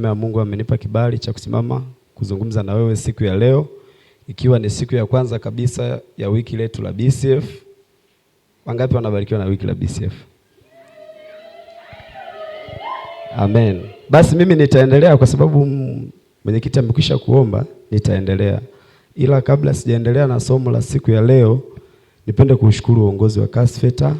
neema ya Mungu amenipa kibali cha kusimama kuzungumza na wewe siku ya leo, ikiwa ni siku ya kwanza kabisa ya wiki letu la BCF. Wangapi wanabarikiwa na wiki la BCF? Amen. Basi mimi nitaendelea kwa sababu mwenyekiti amekwisha kuomba, nitaendelea. Ila kabla sijaendelea na somo la siku ya leo, nipende kuushukuru uongozi wa CASFETA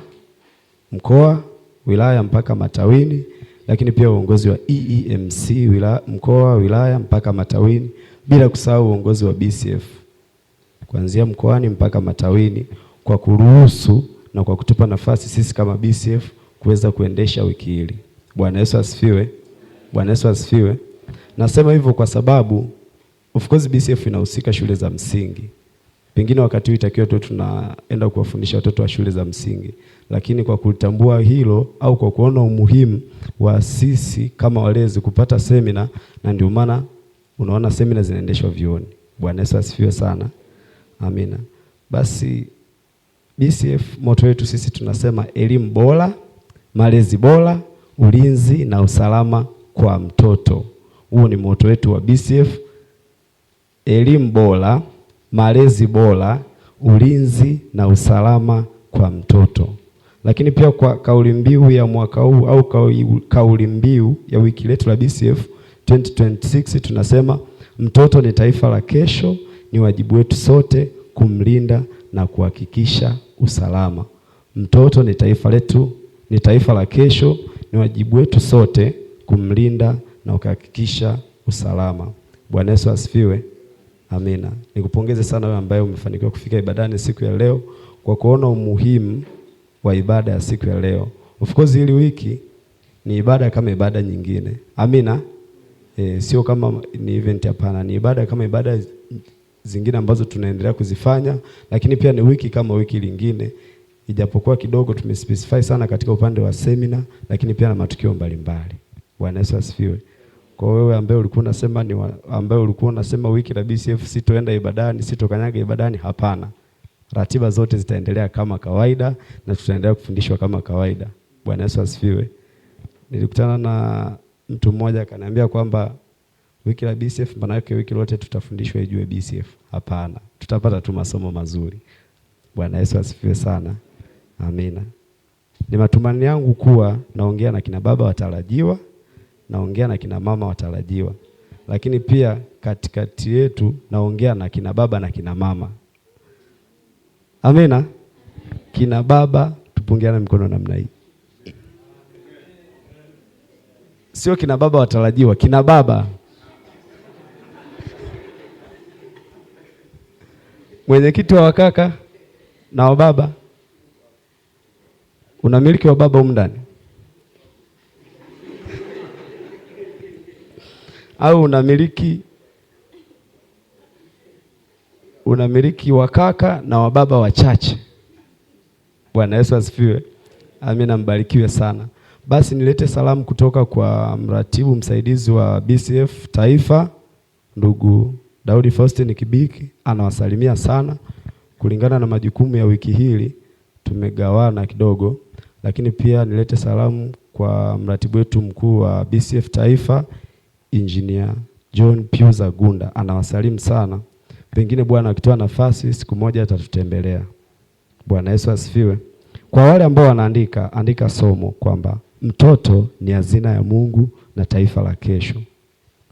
mkoa, wilaya mpaka matawini, lakini pia uongozi wa EEMC wilaya, mkoa, wilaya mpaka matawini, bila kusahau uongozi wa BCF kuanzia mkoani mpaka matawini kwa kuruhusu na kwa kutupa nafasi sisi kama BCF kuweza kuendesha wiki hili. Bwana Yesu asifiwe. Bwana Yesu asifiwe. Nasema hivyo kwa sababu of course BCF inahusika shule za msingi. Pengine wakati huu itakiwa tu tunaenda kuwafundisha watoto wa shule za msingi, lakini kwa kutambua hilo au kwa kuona umuhimu wa sisi kama walezi kupata semina, na ndio maana unaona semina zinaendeshwa vyuoni. Bwana Yesu asifiwe sana. Amina. Basi BCF moto wetu sisi tunasema elimu bora, malezi bora, ulinzi na usalama kwa mtoto. Huu ni moto wetu wa BCF: elimu bora, malezi bora, ulinzi na usalama kwa mtoto. Lakini pia kwa kauli mbiu ya mwaka huu au kauli mbiu ya wiki letu la BCF 2026 tunasema mtoto ni taifa la kesho, ni wajibu wetu sote kumlinda na kuhakikisha usalama. Mtoto ni taifa letu, ni taifa la kesho, ni wajibu wetu sote kumlinda na kuhakikisha usalama. Bwana Yesu asifiwe. Amina. Nikupongeze sana wewe ambaye umefanikiwa kufika ibadani siku ya leo kwa kuona umuhimu wa ibada ya siku ya leo. Of course hili wiki ni ibada kama ibada nyingine. Amina. Sio kama ni event, hapana, ni ibada kama ibada zingine ambazo tunaendelea kuzifanya, lakini pia ni wiki kama wiki lingine, ijapokuwa kidogo tumespecify sana katika upande wa semina, lakini pia na matukio mbalimbali. Bwana Yesu asifiwe. Kwa wewe ambaye ulikuwa unasema ni ambaye ulikuwa unasema wiki la BCF sitoenda ibadani, sitokanyaga ibadani, hapana. Ratiba zote zitaendelea kama kawaida na tutaendelea kufundishwa kama kawaida. Bwana Yesu asifiwe. Nilikutana na mtu mmoja akaniambia kwamba wiki la BCF maana yake wiki lote tutafundishwa ijue BCF. Hapana, tutapata tu masomo mazuri. Bwana Yesu asifiwe sana. Amina. Ni matumaini yangu kuwa naongea na kina baba watarajiwa, naongea na kina mama watarajiwa, lakini pia katikati yetu naongea na kina baba na kina mama. Amina. Kina baba tupungiane mikono namna hii. Sio kina baba watarajiwa, kina baba. Mwenyekiti wa wakaka na wababa, unamiliki wa baba humu ndani au unamiliki wakaka na wababa wachache? Bwana Yesu asifiwe. Amina, mbarikiwe sana. Basi nilete salamu kutoka kwa mratibu msaidizi wa BCF Taifa, ndugu Daudi Faustin Kibiki, anawasalimia sana. Kulingana na majukumu ya wiki hili tumegawana kidogo, lakini pia nilete salamu kwa mratibu wetu mkuu wa BCF Taifa, Engineer John Pius Gunda, anawasalimu sana. Pengine Bwana akitoa nafasi siku moja atatutembelea. Bwana Yesu asifiwe. Kwa wale ambao wanaandika, andika somo kwamba mtoto ni hazina ya Mungu na taifa la kesho.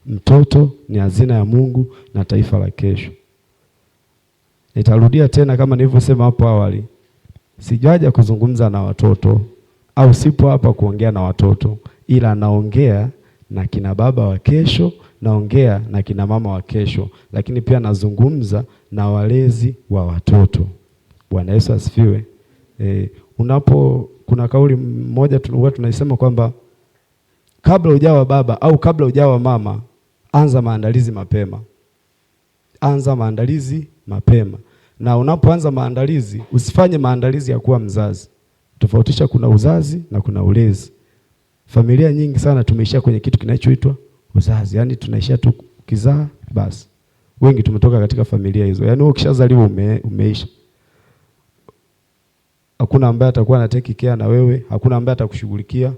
Mtoto ni hazina ya Mungu na taifa la kesho. Nitarudia tena kama nilivyosema hapo awali. Sijaja kuzungumza na watoto au sipo hapa kuongea na watoto, ila naongea na kina baba wa kesho, naongea na kina mama wa kesho, lakini pia nazungumza na walezi wa watoto. Bwana Yesu asifiwe. Kuna kauli moja huwa tunaisema kwamba kabla hujawa baba au kabla hujawa mama, anza maandalizi mapema. Anza maandalizi mapema. Na unapoanza maandalizi, usifanye maandalizi ya kuwa mzazi. Tofautisha, kuna uzazi na kuna ulezi. Familia nyingi sana tumeishia kwenye kitu kinachoitwa uzazi. Yaani tunaishia tu kizaa basi. Wengi tumetoka katika familia hizo. Yaani wewe ukishazaliwa umeisha. Hakuna ambaye atakuwa ana take care na wewe, hakuna ambaye atakushughulikia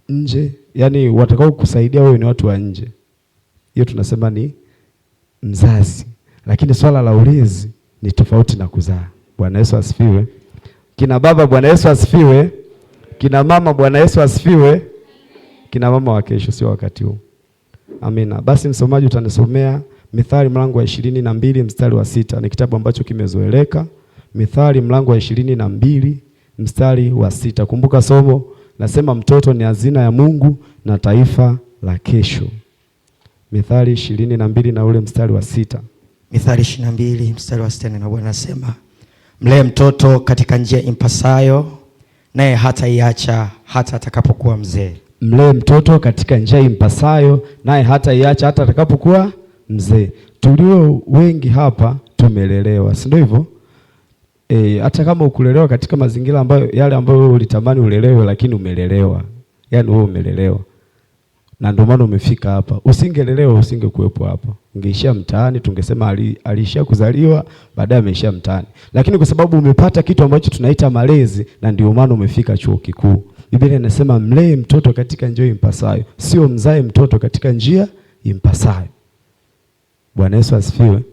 nje. Yaani watakao kukusaidia wewe ni watu wa nje. Hiyo tunasema ni mzazi. Lakini swala la ulezi ni tofauti na kuzaa. Bwana Yesu asifiwe. Kina baba, Bwana Yesu asifiwe. Kina mama, Bwana Yesu asifiwe. Kina mama wa kesho, sio wakati huu. Amina. Basi msomaji utanisomea Mithali mlango wa 22 mstari wa 6. Ni kitabu ambacho kimezoeleka. Mithali mlango wa 22 mstari wa 6. Kumbuka somo nasema mtoto ni hazina ya Mungu na taifa la kesho. Mithali 22 na ule mstari wa 6. Mithali 22 mstari wa 6, na Bwana anasema, mlee mtoto katika njia impasayo, naye hataiacha hata atakapokuwa mzee. Mlee mtoto katika njia impasayo, naye hataiacha hata atakapokuwa mzee. Tulio wengi hapa tumelelewa, si ndio hivyo? Hata kama ukulelewa katika mazingira ambayo yale ambayo wewe ulitamani ulelewe, lakini umelelewa. Yaani wewe umelelewa. Na ndio maana umefika hapa. Usingelelewa usingekuwepo hapa. Ungeishia mtaani, tungesema aliishia kuzaliwa, baadaye ameishia mtaani. Lakini kwa sababu umepata kitu ambacho tunaita malezi, na ndio maana umefika chuo kikuu. Biblia inasema mlee mtoto katika njia impasayo, sio mzae mtoto katika njia impasayo. Bwana Yesu asifiwe.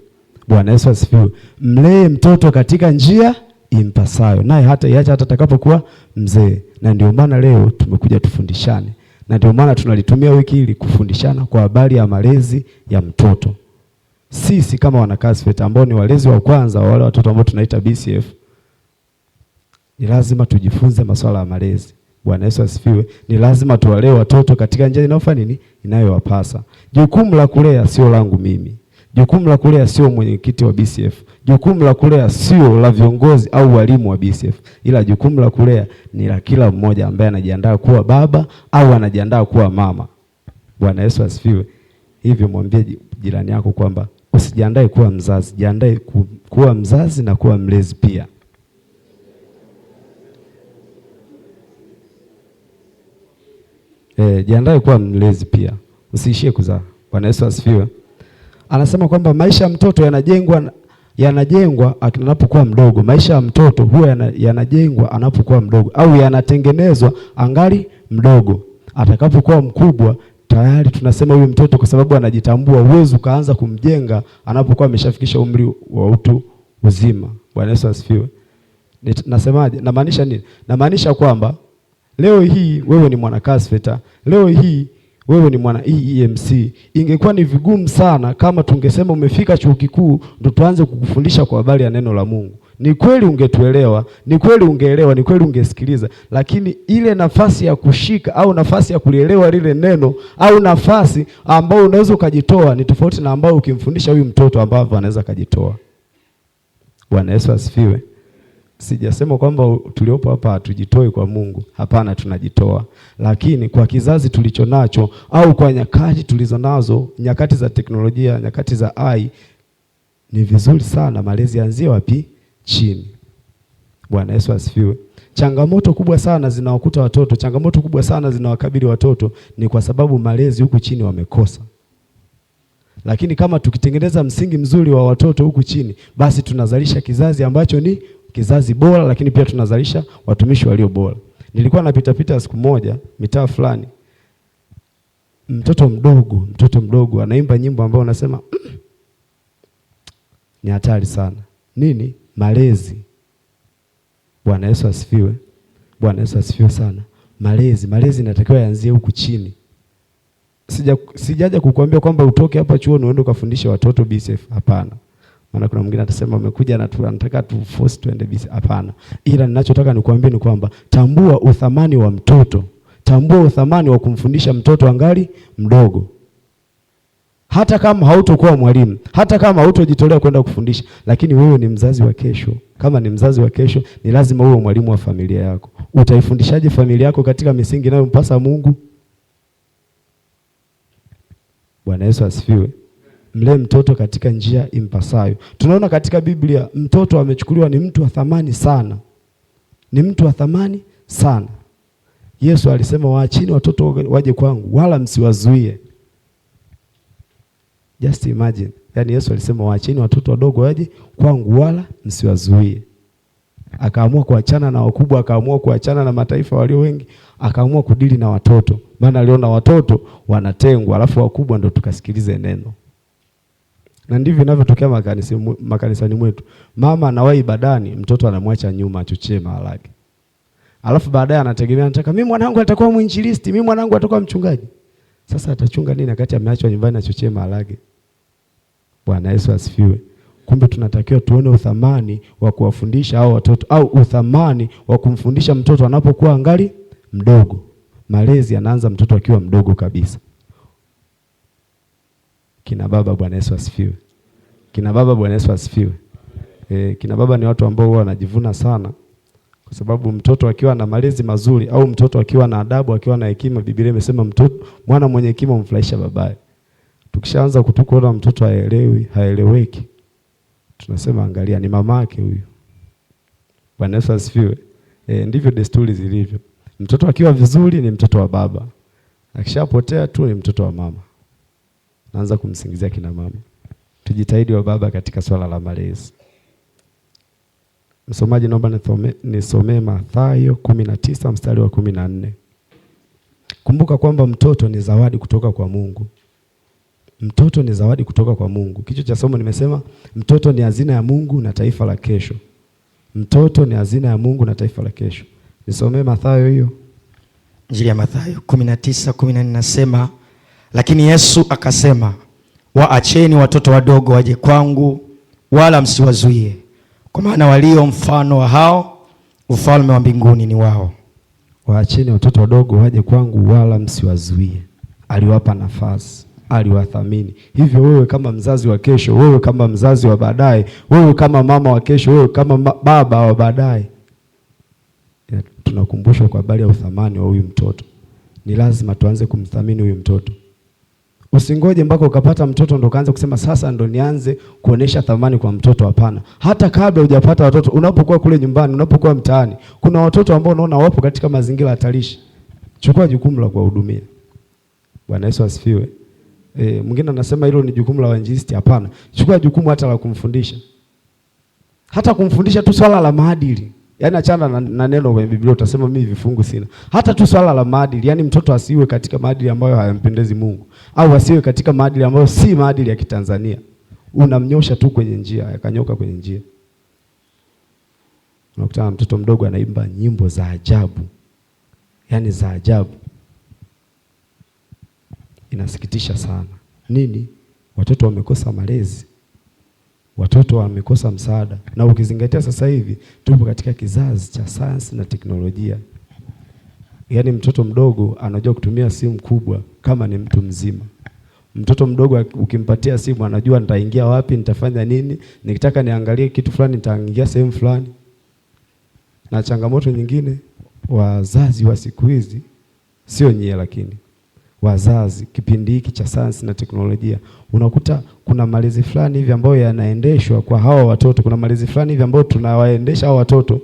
Bwana Yesu asifiwe. Mlee mtoto katika njia impasayo, naye hata iacha hata atakapokuwa mzee. Na ndio maana leo tumekuja tufundishane. Na ndio maana tunalitumia wiki hili kufundishana kwa habari ya malezi ya mtoto. Sisi kama wana CASFETA ambao ni walezi wa kwanza wa wale watoto ambao tunaita BCF, ni lazima tujifunze masuala ya malezi. Bwana Yesu asifiwe. Ni lazima tuwalee watoto katika njia inayofaa nini? Inayowapasa. Jukumu la kulea sio langu mimi. Jukumu la kulea sio mwenyekiti wa BCF. Jukumu la kulea sio la viongozi au walimu wa BCF. Ila jukumu la kulea ni la kila mmoja ambaye anajiandaa kuwa baba au anajiandaa kuwa mama. Bwana Yesu asifiwe. Hivyo mwambie jirani yako kwamba usijiandae kuwa mzazi, jiandae kuwa mzazi na kuwa mlezi pia. Jiandae kuwa mlezi pia. Usiishie kuzaa. Bwana Yesu asifiwe. Anasema kwamba maisha ya mtoto yanajengwa anapokuwa mdogo. Maisha ya mtoto huwa yanajengwa anapokuwa mdogo, au yanatengenezwa angali mdogo. Atakapokuwa mkubwa tayari tunasema huyu mtoto kwa sababu anajitambua, uwezo ukaanza kumjenga anapokuwa ameshafikisha umri wa utu uzima. Bwana Yesu asifiwe. Nasemaje? Namaanisha nini? Namaanisha kwamba leo hii wewe ni mwana CASFETA, leo hii wewe ni mwana EEMC. Ingekuwa ni vigumu sana kama tungesema umefika chuo kikuu ndo tuanze kukufundisha kwa habari ya neno la Mungu. Ni kweli ungetuelewa, ni kweli ungeelewa, ni kweli ungesikiliza, lakini ile nafasi ya kushika au nafasi ya kulielewa lile neno au nafasi ambayo unaweza ukajitoa ni tofauti na ambayo ukimfundisha huyu mtoto ambavyo anaweza kujitoa. Bwana Yesu asifiwe. Sijasema kwamba tuliopo hapa hatujitoi kwa Mungu. Hapana, tunajitoa. Lakini kwa kizazi tulichonacho au kwa nyakati tulizonazo, nyakati za teknolojia, nyakati za AI, ni vizuri sana malezi yaanzie wapi? Chini. Bwana Yesu asifiwe. Changamoto kubwa sana zinawakuta watoto, changamoto kubwa sana zinawakabili watoto ni kwa sababu malezi huku chini wamekosa. Lakini kama tukitengeneza msingi mzuri wa watoto huku chini, basi tunazalisha kizazi ambacho ni kizazi bora, lakini pia tunazalisha watumishi walio bora. Nilikuwa napita pita siku moja mitaa fulani, mtoto mdogo anaimba nyimbo ambayo unasema ni hatari sana. Nini? Malezi. Bwana Yesu asifiwe. Bwana Yesu asifiwe sana. Malezi inatakiwa yaanzie huku chini. Sijaja kukuambia kwamba utoke hapa chuoni uende ukafundishe watoto BCF. Hapana. Maana kuna mwingine atasema amekuja na anataka tu force tuende BCF. Hapana. Ila ninachotaka nikuambie ni kwamba tambua uthamani wa mtoto. Tambua uthamani wa kumfundisha mtoto angali mdogo. Hata kama hautokuwa mwalimu, hata kama hautojitolea kwenda kufundisha, lakini wewe ni mzazi wa kesho. Kama ni mzazi wa kesho, ni lazima uwe mwalimu wa familia yako. Utaifundishaje familia yako katika misingi inayompasa Mungu? Bwana Yesu asifiwe. Mlee mtoto katika njia impasayo. Tunaona katika Biblia mtoto amechukuliwa ni mtu wa thamani sana. Ni mtu wa thamani sana. Yesu alisema waachini watoto waje kwangu wala msiwazuie. Just imagine. Yaani Yesu alisema waachini watoto wadogo waje kwangu wala msiwazuie. Akaamua kuachana na wakubwa, akaamua kuachana na mataifa walio wengi, akaamua kudili na watoto. Maana aliona watoto wanatengwa, alafu wakubwa ndo tukasikilize neno. Na ndivyo inavyotokea makanisani mwetu. Mama anawahi ibadani, mtoto anamwacha nyuma achochee maharage. Alafu baadaye anategemea, anataka mimi mwanangu atakuwa mwinjilisti, mimi mwanangu atakuwa mchungaji. Sasa atachunga nini wakati ameachwa nyumbani achochee maharage? Bwana Yesu asifiwe. Kumbe tunatakiwa tuone uthamani wa kuwafundisha hao watoto, au uthamani wa kumfundisha mtoto anapokuwa angali mdogo. Malezi yanaanza mtoto akiwa mdogo kabisa. Kina baba, Bwana Yesu asifiwe. Kina baba, Bwana Yesu asifiwe. Kina baba ni watu ambao huwa wanajivuna sana, kwa sababu mtoto akiwa na malezi mazuri au mtoto akiwa na adabu, akiwa na hekima, Biblia imesema mtoto, mwana mwenye hekima humfurahisha babaye. Tukishaanza kutukuona mtoto haelewi, haeleweki, tunasema angalia ni mamake huyu. Bwana Yesu asifiwe. Ndivyo desturi zilivyo. Mtoto akiwa vizuri ni mtoto wa baba, akishapotea tu ni mtoto wa mama. Naanza kumsingizia kina mama. Tujitahidi wa baba katika swala la malezi. Msomaji, naomba nisomee Mathayo 19 mstari wa 14. Kumbuka kwamba mtoto ni zawadi kutoka kwa Mungu. Mtoto ni zawadi kutoka kwa Mungu. Kichwa cha somo nimesema mtoto ni hazina ya Mungu na taifa la kesho. Mtoto ni hazina ya Mungu na taifa la kesho. Nisomee Mathayo hiyo. Injili ya Mathayo 19:14 nasema, lakini Yesu akasema, waacheni watoto wadogo waje kwangu, wala msiwazuie, kwa maana walio mfano wa hao ufalme wa mbinguni ni wao. Waacheni watoto wadogo waje kwangu, wala msiwazuie. Aliwapa nafasi, aliwathamini. Hivyo wewe kama mzazi wa kesho, wewe kama mzazi wa baadaye, wewe kama mama wa kesho, wewe kama baba wa baadaye, tunakumbushwa kwa habari ya uthamani wa huyu mtoto. Ni lazima tuanze kumthamini huyu mtoto. Usingoje mpaka ukapata mtoto ndo kaanza kusema sasa ndo nianze kuonesha thamani kwa mtoto. Hapana. Hata kabla hujapata watoto, unapokuwa kule nyumbani, unapokuwa mtaani, kuna watoto ambao unaona wapo katika mazingira hatarishi. Chukua jukumu la kuwahudumia. Bwana Yesu asifiwe. Mwingine anasema hilo ni jukumu la wainjilisti. Hapana. Chukua jukumu hata la kumfundisha. Hata kumfundisha tu swala la maadili. Yaani achana na neno kwenye Biblia, utasema mimi vifungu sina. Hata tu swala la maadili, yaani mtoto asiwe katika maadili ambayo hayampendezi Mungu, au asiwe katika maadili ambayo si maadili ya Kitanzania. Unamnyosha tu kwenye njia, akanyoka kwenye njia. Unakutana mtoto mdogo anaimba nyimbo za ajabu. Yaani za ajabu. Inasikitisha sana. Nini? Watoto wamekosa malezi. Watoto wamekosa msaada. Na ukizingatia sasa hivi tupo katika kizazi cha sayansi na teknolojia. Yaani mtoto mdogo anajua kutumia simu kubwa kama ni mtu mzima. Mtoto mdogo ukimpatia simu anajua nitaingia wapi, nitafanya nini, nikitaka niangalie kitu fulani nitaingia sehemu fulani. Na changamoto nyingine, wazazi wa siku hizi, sio nyie lakini wazazi kipindi hiki cha sayansi na teknolojia, unakuta kuna malezi fulani hivi ambayo yanaendeshwa kwa hawa watoto, kuna malezi fulani hivi ambayo tunawaendesha hawa watoto,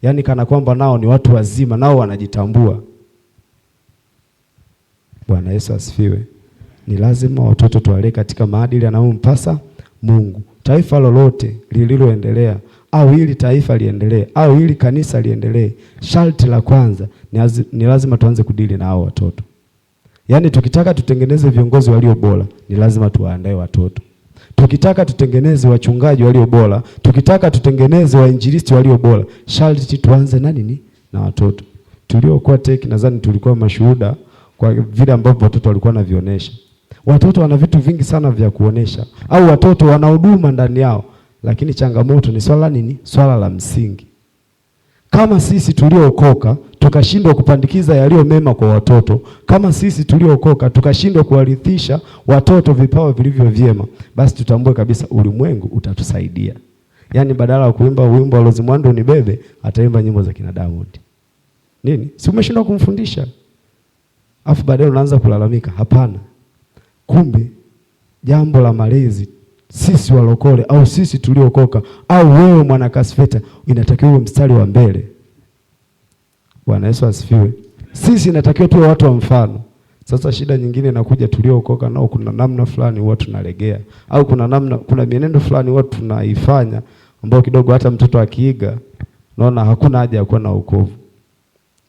yani kana kwamba nao ni watu wazima, nao wanajitambua. Bwana Yesu asifiwe. Ni lazima watoto tuwalee katika maadili yanayompasa Mungu. Taifa lolote lililoendelea, au hili taifa liendelee, au hili kanisa liendelee, sharti la kwanza ni lazima tuanze kudili na hao watoto. Yaani tukitaka tutengeneze viongozi walio bora, ni lazima tuwaandae watoto. Tukitaka tutengeneze wachungaji walio bora, tukitaka tutengeneze wainjilisti walio bora, sharti tuanze na nini? Na watoto. Tuliokuwa teki nadhani tulikuwa mashuhuda kwa vile ambavyo watoto walikuwa wanavionyesha. Watoto wana vitu vingi sana vya kuonesha, au watoto wana huduma ndani yao, lakini changamoto ni swala nini? Swala la msingi. Kama sisi tuliookoka tukashindwa kupandikiza yaliyo mema kwa watoto, kama sisi tuliookoka tukashindwa kuwarithisha watoto vipawa vilivyo vyema, basi tutambue kabisa ulimwengu utatusaidia. Yaani badala ya kuimba wimbo wa Rose Muhando nibebe, ataimba nyimbo za kina Diamond. Nini? Si umeshindwa kumfundisha? Afu baadaye unaanza kulalamika. Hapana. Kumbe jambo la malezi, sisi walokole au sisi tuliokoka au wewe mwana Kasfeta, inatakiwa uwe mstari wa mbele. Bwana Yesu asifiwe. Sisi inatakiwa tuwe watu wa mfano. Sasa shida nyingine inakuja, tuliookoka nao kuna namna fulani huwa tunalegea, au kuna namna, kuna mienendo fulani huwa tunaifanya ambayo kidogo hata mtoto akiiga naona hakuna haja ya kuwa na wokovu.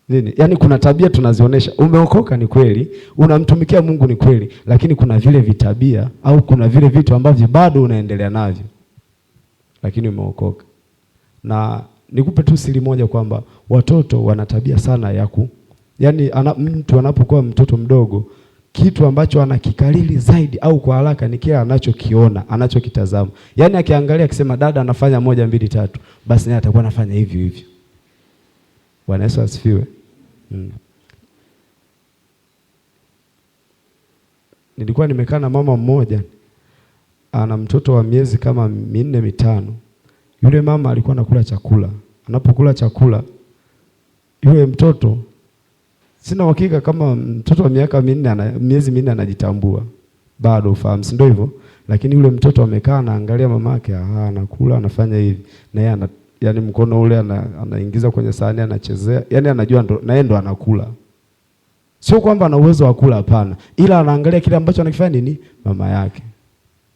Nini? Yaani kuna tabia tunazionyesha. Umeokoka ni kweli, unamtumikia Mungu ni kweli, lakini kuna vile vitabia au kuna vile vitu ambavyo bado unaendelea navyo, lakini umeokoka. Na nikupe tu siri moja kwamba watoto wana tabia sana ya ku, yaani mtu anapokuwa mtoto mdogo, kitu ambacho anakikariri zaidi au kwa haraka ni kile anachokiona, anachokitazama. Yaani akiangalia akisema dada anafanya 1 2 3, basi naye atakuwa anafanya hivyo hivyo. Bwana Yesu asifiwe. Nilikuwa nimekaa na mama mmoja, ana mtoto wa miezi kama 4 5. Yule mama alikuwa anakula chakula. Anapokula chakula, yule mtoto, sina uhakika kama mtoto wa miaka 4 miezi 4 anajitambua, bado ufahamu, si ndio hivyo? Lakini yule mtoto amekaa anaangalia mamake, anakula, anafanya hivi, na yeye ana, yani mkono ule anaingiza kwenye sahani, anachezea, yani anajua ndo, na yeye ndo anakula. Sio kwamba ana uwezo wa kula, hapana, ila anaangalia kile ambacho anakifanya nini mama yake.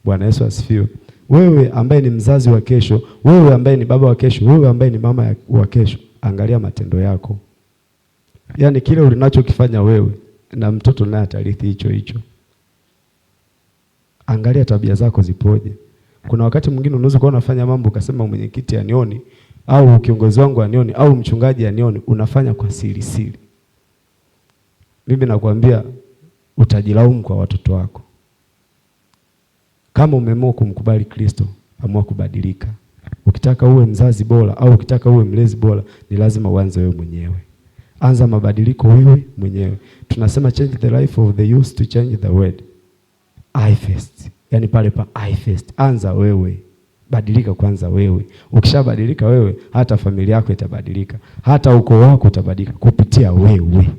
Bwana Yesu asifiwe. Wewe ambaye ni mzazi wa kesho, wewe ambaye ni baba wa kesho, wewe ambaye ni mama wa kesho, angalia matendo yako. Yaani kile ulinachokifanya wewe na mtoto naye atarithi hicho hicho. Angalia tabia zako zipoje. Kuna wakati mwingine unaweza kuwa unafanya mambo ukasema mwenyekiti anioni au kiongozi wangu anioni au mchungaji anioni, unafanya kwa siri siri. Mimi nakwambia utajilaumu kwa watoto wako. Kama umeamua kumkubali Kristo, amua kubadilika. Ukitaka uwe mzazi bora au ukitaka uwe mlezi bora, ni lazima uanze wewe mwenyewe. Anza mabadiliko wewe mwenyewe. Tunasema change the life of the youth to change the world. I first. Yaani pale pa I first. Anza wewe. Badilika kwanza wewe. Ukishabadilika wewe, hata familia yako itabadilika. Hata ukoo wako utabadilika kupitia wewe.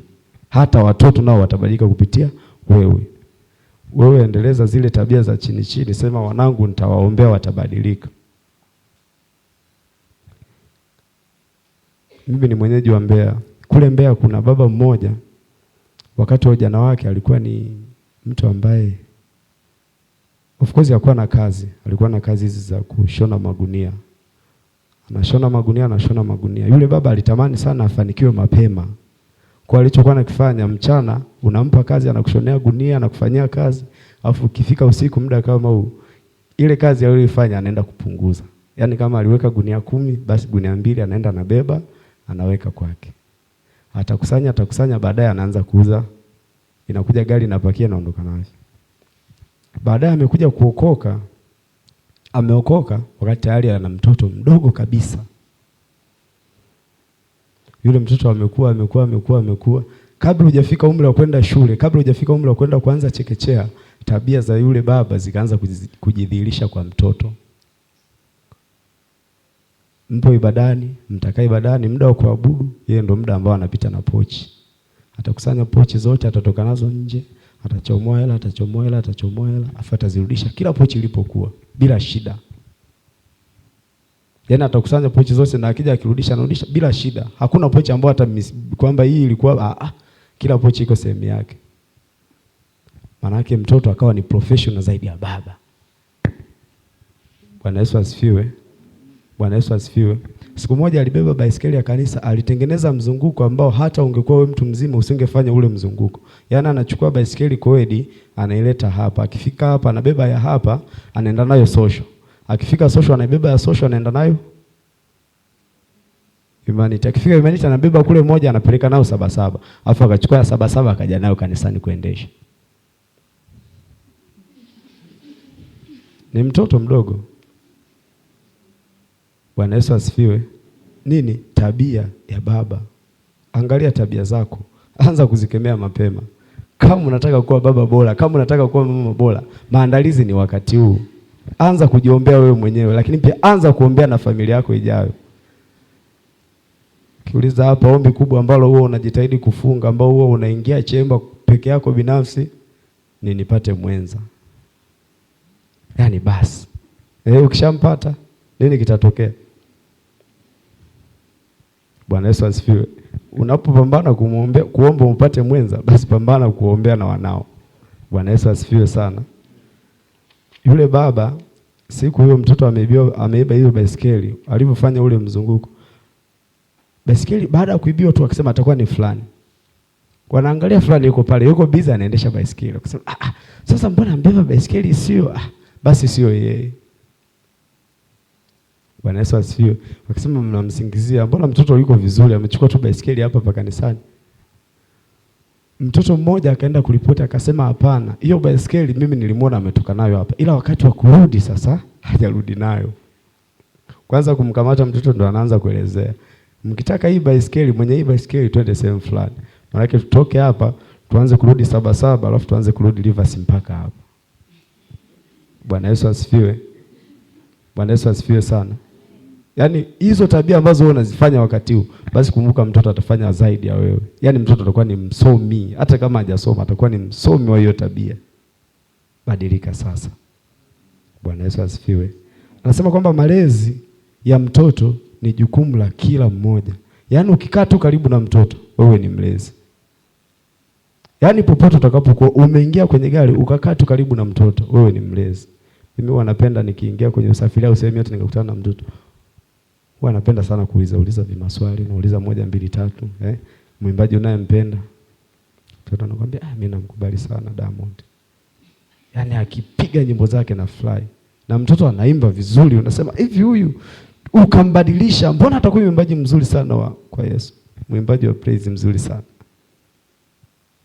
Hata watoto nao watabadilika kupitia wewe. Wewe endeleza zile tabia za chini chini, sema wanangu nitawaombea watabadilika. Mimi ni mwenyeji wa Mbeya. Kule Mbeya kuna baba mmoja, wakati wa ujana wake alikuwa ni mtu ambaye of course hakuwa na kazi, alikuwa na kazi hizi za kushona magunia. Anashona magunia, anashona magunia. Yule baba alitamani sana afanikiwe mapema. Kwa alichokuwa anakifanya mchana, unampa kazi, anakushonea gunia, anakufanyia kazi, alafu ukifika usiku muda kama huu, ile kazi aliyoifanya anaenda kupunguza. Yaani kama aliweka gunia 10, basi gunia 2 anaenda anabeba, anaweka kwake. Atakusanya, atakusanya, baadaye anaanza kuuza. Inakuja gari inapakia, naondoka nayo. Baadaye amekuja kuokoka. Ameokoka wakati tayari ana mtoto mdogo kabisa. Yule mtoto amekuwa, amekuwa, amekuwa, amekuwa. Kabla hujafika umri wa kwenda shule, kabla hujafika umri wa kwenda kuanza chekechea, tabia za yule baba zikaanza kujidhihirisha kwa mtoto. Mpo ibadani, mtakaa ibadani, muda wa kuabudu, yeye ndo muda ambao anapita na pochi. Atakusanya pochi zote, atatoka nazo nje, atachomoa hela, atachomoa hela, atachomoa hela, afu atazirudisha kila pochi ilipokuwa bila shida. Yaani atakusanya pochi zote na akija akirudisha anarudisha bila shida. Hakuna pochi ambayo hata kwamba hii ilikuwa, kila pochi iko sehemu yake. Maana yake mtoto akawa ni professional zaidi ya baba. Bwana Yesu asifiwe. Bwana Yesu asifiwe. Siku moja alibeba baisikeli ya kanisa, alitengeneza mzunguko ambao hata ungekuwa wewe mtu mzima usingefanya ule mzunguko. Yaani anachukua baisikeli koedi, anaileta hapa. Akifika hapa anabeba ya hapa, anaenda nayo social. Akifika social anaibeba ya social, anaenda nayo Humanity. Akifika Humanity anabeba kule moja, anapeleka nayo 7-7. Alafu akachukua ya 7-7 akaja nayo kanisani kuendesha. Ni mtoto mdogo. Bwana Yesu asifiwe. Nini? Tabia ya baba. Angalia tabia zako. Anza kuzikemea mapema. Kama unataka kuwa baba bora, kama unataka kuwa mama bora, maandalizi ni wakati huu. Anza kujiombea wewe mwenyewe, lakini pia anza kuombea na familia yako ijayo. Kiuliza hapa ombi kubwa ambalo huwa unajitahidi kufunga, ambao huwa unaingia chemba peke yako binafsi, ni nipate mwenza. Yaani basi. Ukishampata nini kitatokea? Bwana Yesu asifiwe. Unapopambana kumuombea, kuomba upate mwenza, basi pambana kuombea na wanao. Bwana Yesu asifiwe sana. Yule baba siku hiyo mtoto ameiba hiyo baisikeli, alivyofanya ule mzunguko, Baisikeli baada ya kuibiwa tu akisema atakuwa ni fulani. Wanaangalia fulani yuko pale, yuko busy anaendesha baisikeli. Akasema sasa mbona mbeba baisikeli sio? Basi sio yeye. Bwana Yesu asifiwe. Wakisema mnamsingizia, mbona mtoto yuko vizuri, amechukua tu baisikeli hapa pa kanisani. Mtoto mmoja akaenda kuripoti akasema hapana, hiyo baisikeli mimi nilimwona ametoka nayo hapa, ila wakati wa kurudi sasa hajarudi nayo. Kwanza kumkamata mtoto ndo anaanza kuelezea, mkitaka hii baisikeli, mwenye hii baisikeli twende sehemu fulani. Maana tutoke hapa tuanze kurudi 77 alafu tuanze kurudi Rivers mpaka hapa. Bwana Yesu asifiwe. Bwana Yesu asifiwe sana. Yaani hizo tabia ambazo wewe unazifanya wakati huu, basi kumbuka mtoto atafanya zaidi ya wewe. Yaani mtoto atakuwa ni msomi, hata kama hajasoma atakuwa ni msomi wa hiyo tabia. Badilika sasa. Bwana Yesu asifiwe. Anasema kwamba malezi ya mtoto ni jukumu la kila mmoja. Yaani ukikaa tu karibu na mtoto, wewe ni mlezi. Yaani popote utakapokuwa umeingia kwenye gari ukakaa tu karibu na mtoto, wewe ni mlezi. Mimi huwa napenda nikiingia kwenye usafiri au sehemu yote nikakutana na mtoto, huwa napenda sana kuuliza uliza vimaswali, nauliza 1 2 3, mwimbaji unayempenda. Mtoto anakuambia mimi namkubali sana Diamond. Yaani akipiga nyimbo zake na fly. Na mtoto anaimba vizuri, unasema hivi huyu ukambadilisha, mbona atakuwa mwimbaji mzuri sana wa kwa Yesu. Mwimbaji wa praise mzuri sana.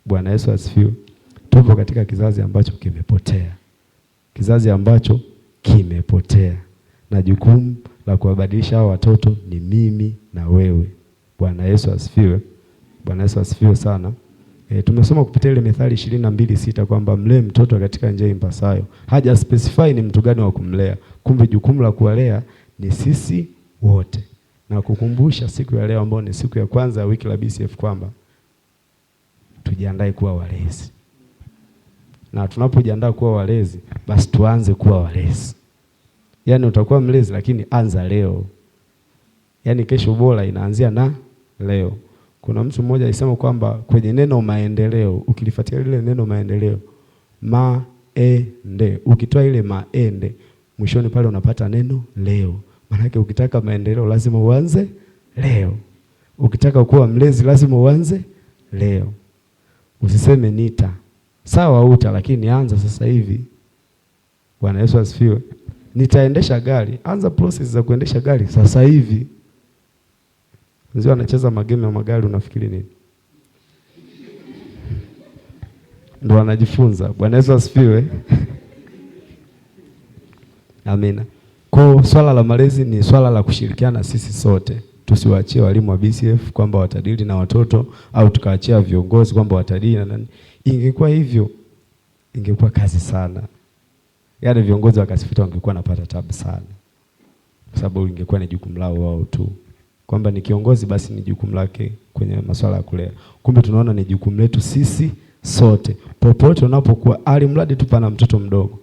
Bwana Yesu asifiwe. Tupo katika kizazi ambacho kimepotea. Kizazi ambacho kimepotea. Na jukumu la kuwabadilisha hao watoto ni mimi na wewe. Bwana Yesu asifiwe. Bwana Yesu asifiwe sana. Tumesoma kupitia ile Mithali 22:6 kwamba mlee mtoto katika njia impasayo. Haja specify ni mtu gani wa kumlea. Kumbe jukumu la kuwalea ni sisi wote. Na kukumbusha siku ya leo ambayo ni siku ya kwanza ya wiki la BCF kwamba tujiandae kuwa walezi. Na tunapojiandaa kuwa walezi, basi tuanze kuwa walezi. Yaani utakuwa mlezi lakini anza leo. Yaani kesho bora inaanzia na leo. Kuna mtu mmoja alisema kwamba kwenye neno maendeleo, ukilifuatia lile neno maendeleo, maende, ukitoa ile maende, mwishoni pale unapata neno leo. Maana ukitaka maendeleo lazima uanze leo. Ukitaka kuwa mlezi lazima uanze leo. Usiseme nita. Sawa uta, lakini anza sasa hivi. Bwana Yesu asifiwe. Nitaendesha gari, anza process za kuendesha gari sasa hivi. Mzee anacheza magame ya magari, unafikiri nini? Ndio anajifunza. Bwana Yesu asifiwe. Amina. Kwa swala la malezi ni swala la kushirikiana sisi sote. Tusiwaachie walimu wa BCF kwamba watadili na watoto au tukaachia viongozi kwamba watadili na nani. Ingekuwa hivyo, ingekuwa kazi sana. Yaani viongozi wa Kasifuta wangekuwa wanapata tabu sana. Kwa sababu ingekuwa ni jukumu lao wao tu. Kwamba ni kiongozi basi ni jukumu lake kwenye masuala ya kulea. Kumbe tunaona ni jukumu letu sisi sote. Popote unapokuwa, alimradi tu pana mtoto mdogo.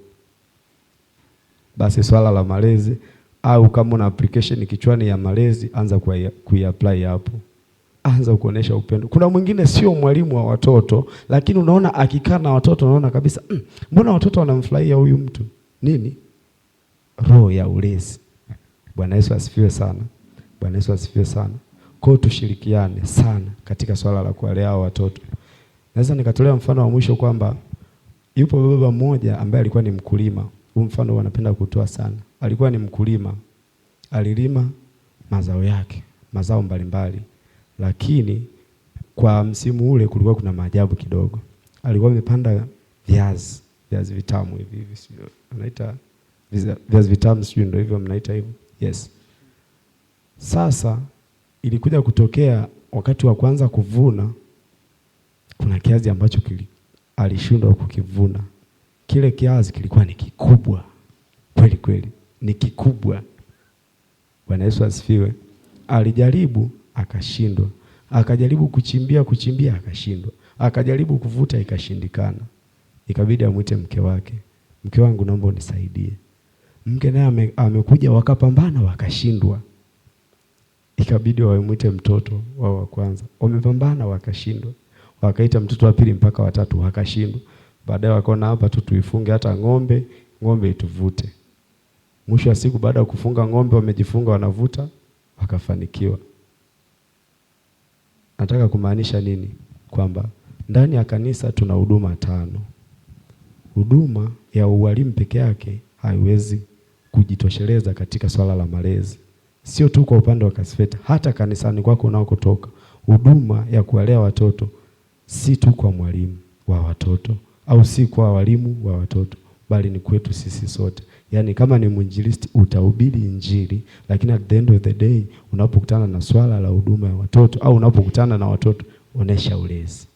Basi swala la malezi au kama una application kichwani ya malezi, anza kuiapply hapo. Anza kuonesha upendo. Kuna mwingine sio mwalimu wa watoto, lakini unaona akikaa na watoto unaona kabisa, mbona watoto wanamfurahia huyu mtu? Nini? Roho ya ulezi. Bwana Yesu asifiwe sana. Bwana Yesu asifiwe sana. Kwa hiyo tushirikiane sana katika swala la kuwalea watoto. Naweza nikatolea mfano wa mwisho kwamba yupo baba mmoja ambaye alikuwa ni mkulima. Huu mfano wanapenda kutoa sana. Alikuwa ni mkulima. Alilima mazao yake, mazao mbalimbali. Lakini kwa msimu ule kulikuwa kuna maajabu kidogo. Alikuwa amepanda viazi, viazi vitamu hivi hivi, sio anaita viazi vitamu, sio ndio hivyo mnaita hivyo? Yes. Sasa ilikuja kutokea wakati wa kwanza kuvuna, kuna kiazi ambacho alishindwa kukivuna. Kile kiazi kilikuwa ni kikubwa kweli kweli, ni kikubwa. Bwana Yesu asifiwe. Alijaribu akashindwa, akajaribu kuchimbia akashindwa, akajaribu kuvuta ikashindikana. Ikabidi amwite mke wake. Mke wangu, naomba unisaidie. Mke naye amekuja, wakapambana wakashindwa. Ikabidi wamuite mtoto wao wa kwanza. Wamepambana wakashindwa. Wakaita mtoto wa pili mpaka watatu wakashindwa. Baadaye wakaona hapa tu tuifunge hata ng'ombe, ng'ombe ituvute. Mwisho wa siku baada ya kufunga ng'ombe, wamejifunga wanavuta, wakafanikiwa. Nataka kumaanisha nini? Kwamba ndani ya kanisa tuna huduma 5. Huduma ya ualimu peke yake haiwezi kujitosheleza katika swala la malezi. Sio tu kwa upande wa Kasfeta, hata kanisani kwako unakotoka, huduma ya kuwalea watoto si tu kwa mwalimu wa watoto au si kwa walimu wa watoto, bali ni kwetu sisi sote. Yaani kama ni mwinjilisti utahubiri Injili, lakini at the end of the day unapokutana na swala la huduma ya watoto au unapokutana na watoto, onesha ulezi.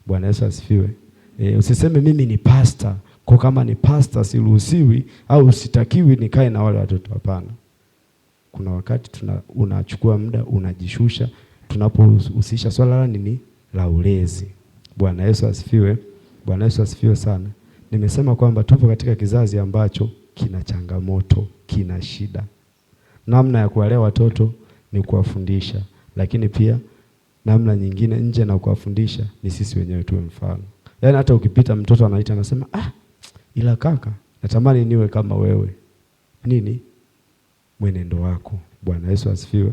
Bwana Yesu asifiwe. Usiseme mimi ni pastor, kwa kama ni pastor siruhusiwi au sitakiwi nikae na wale watoto. Hapana. Kuna wakati unachukua muda unajishusha tunapohusisha swala la nini? La ulezi. Bwana Yesu asifiwe. Bwana Yesu asifiwe sana. Nimesema kwamba tupo katika kizazi ambacho kina changamoto, kina shida. Namna ya kuwalea watoto ni kuwafundisha, lakini pia namna nyingine nje na kuwafundisha ni sisi wenyewe tuwe mfano. Yaani hata ukipita mtoto anaita anasema, ah, ila kaka, natamani niwe kama wewe. Nini? Mwenendo wako. Bwana Yesu asifiwe.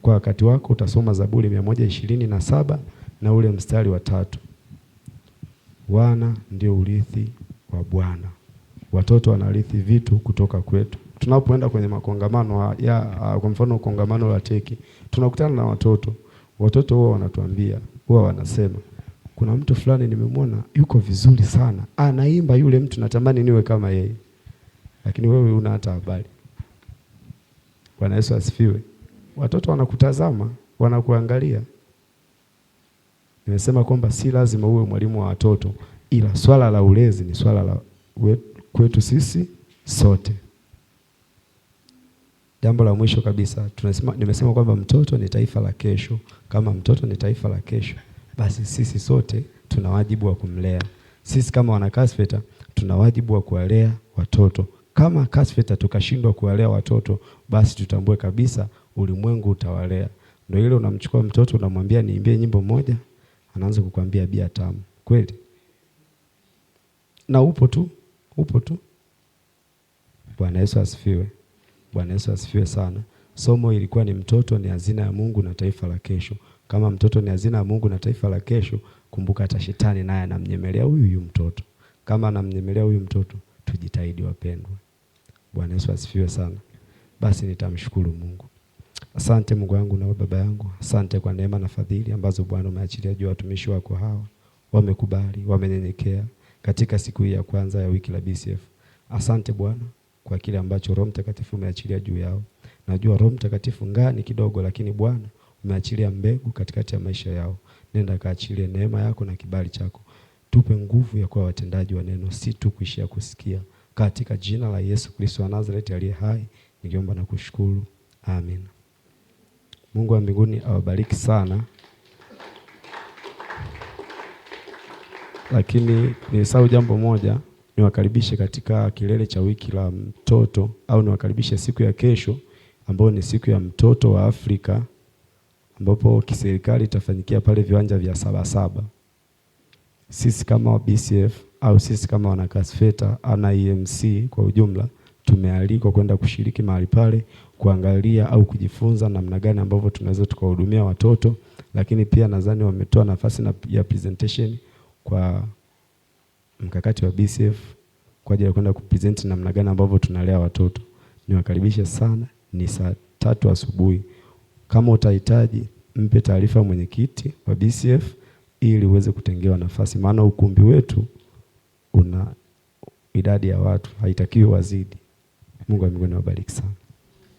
Kwa wakati wako utasoma Zaburi 127 na ule mstari wa 3. Wana ndio urithi wa Bwana. Watoto wanarithi vitu kutoka kwetu. Tunapoenda kwenye makongamano ya, kwa mfano kongamano la teki, tunakutana na watoto. Watoto huwa wanatuambia, huwa wanasema, kuna mtu fulani nimemwona yuko vizuri sana, anaimba yule mtu, natamani niwe kama yeye. Lakini wewe huna hata habari. Bwana Yesu asifiwe. Watoto wanakutazama, wanakuangalia. Nimesema kwamba si lazima uwe mwalimu wa watoto, ila swala la ulezi ni swala la kwetu sisi sote. Jambo la mwisho kabisa, nimesema kwamba mtoto ni taifa la kesho. Kama mtoto ni taifa la kesho, basi sisi sote tuna wajibu wa kumlea. Sisi kama wana Kasfeta tuna wajibu wa kuwalea watoto. Kama Kasfeta tukashindwa kuwalea watoto, basi tutambue kabisa ulimwengu utawalea. Ndio ile unamchukua mtoto unamwambia niimbie nyimbo moja, anaanza kukuambia bia tamu. Kweli? Na upo tu, upo tu. Bwana Yesu asifiwe. Bwana Yesu asifiwe sana. Somo ilikuwa ni mtoto ni hazina ya Mungu na taifa la kesho. Kama mtoto ni hazina ya Mungu na taifa la kesho, kumbuka hata shetani naye anamnyemelea huyu mtoto. Kama anamnyemelea huyu mtoto, tujitahidi wapendwa. Bwana Yesu asifiwe sana. Basi nitamshukuru Mungu. Asante Mungu wangu na Baba yangu. Asante kwa neema na fadhili ambazo Bwana umeachilia juu ya watumishi wako hawa. Wamekubali, wamenyenyekea katika siku hii ya kwanza ya wiki la BCF. Asante Bwana kwa kile ambacho Roho Mtakatifu umeachilia juu yao. Najua Roho Mtakatifu ngani kidogo, lakini Bwana umeachilia mbegu katikati ya maisha yao. Nenda kaachilie neema yako na kibali chako. Tupe nguvu ya kuwa watendaji wa neno, si tu kuishia kusikia. Katika jina la Yesu Kristo wa Nazareti aliye hai, nikiomba na kushukuru. Amen. Mungu wa mbinguni awabariki sana. Lakini nilisahau jambo moja, niwakaribishe katika kilele cha wiki la mtoto, au niwakaribishe siku ya kesho ambayo ni siku ya mtoto wa Afrika, ambapo kiserikali itafanyikia pale viwanja vya 7-7. Sisi kama BCF au sisi kama wanakasfeta na EMC kwa ujumla tumealikwa kwenda kushiriki mahali pale, kuangalia au kujifunza namna gani ambavyo tunaweza tukahudumia watoto. Lakini pia nadhani wametoa nafasi ya presentation kwa mkakati wa BCF kwa ajili ya kwenda kupresent namna gani ambavyo tunalea watoto. Niwakaribishe sana, ni saa 3 asubuhi. Kama utahitaji mpe taarifa mwenyekiti wa BCF ili uweze kutengewa nafasi, maana ukumbi wetu una idadi ya watu haitakiwi wazidi. Mungu wa mbinguni awabariki sana.